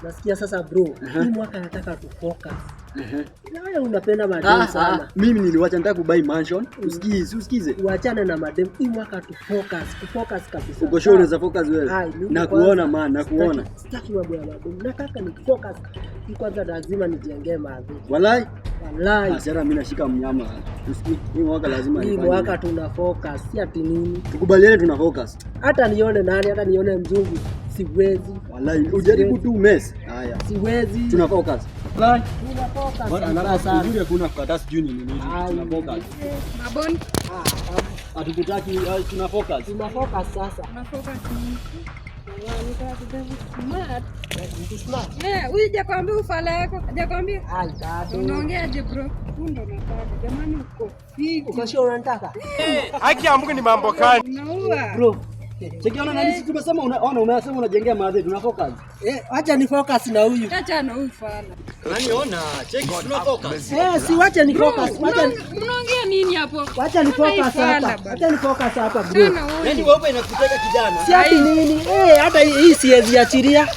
Nasikia sasa bro, hii mwaka nataka tu focus. Wewe unapenda madem Ah, sana. ah, mimi niliwacha, nataka kubuy mansion. Usikize, usikize. Uachane na madem. Hii mwaka tu focus, tu focus kabisa. Uko sure unaweza focus wewe? Ai, mimi Na kwanza kuona man, na kuona. Sitaki mambo ya madem. Nataka ni focus. Hii kwanza lazima nijengee madhe. Walai. Walai. Ah, sasa mimi nashika mnyama. Usikii, hii mwaka lazima Hii nifanye. mwaka tuna focus, si ati nini. Tukubaliane tuna focus. Hata nione nani, hata nione mzungu, siwezi. Walai, ujaribu tu mess. Haya. Siwezi. Tuna focus. Walai. Tuna focus. Bwana vibaya sana. Uzuri hakuna kukataa sijui ni nini. Ai. Tuna focus. Mabon, Ah, Hatukutaki, ah, tuna focus. tuna focus sasa. Una focus nini? Smart. Mtu smart. Eh, huyu hajakwambia ufala yako? Hajakwambia? Ai, bado. Unaongeaje bro? Huu ndo nataka. Jamani uko fiti. Uko sure unanitaka? Haki ya Mungu ni mambo gani? Unaua. Bro. Cheki ona nani, sisi tumesema ona umesema unajengea madhe, tuna focus. Eh, acha ni focus na huyu. Acha na huyu fala. Nani ona? Cheki tuna focus. Eh, si wacha ni focus. Wacha Mnaongea nini hapo? wacha ni Ona hii focus fala hapa. bana. Wacha ni focus hapa bro. Tena huyu. Yaani wewe inakuteka kijana. Si ati nini? Eh, hata hii siwezi achilia.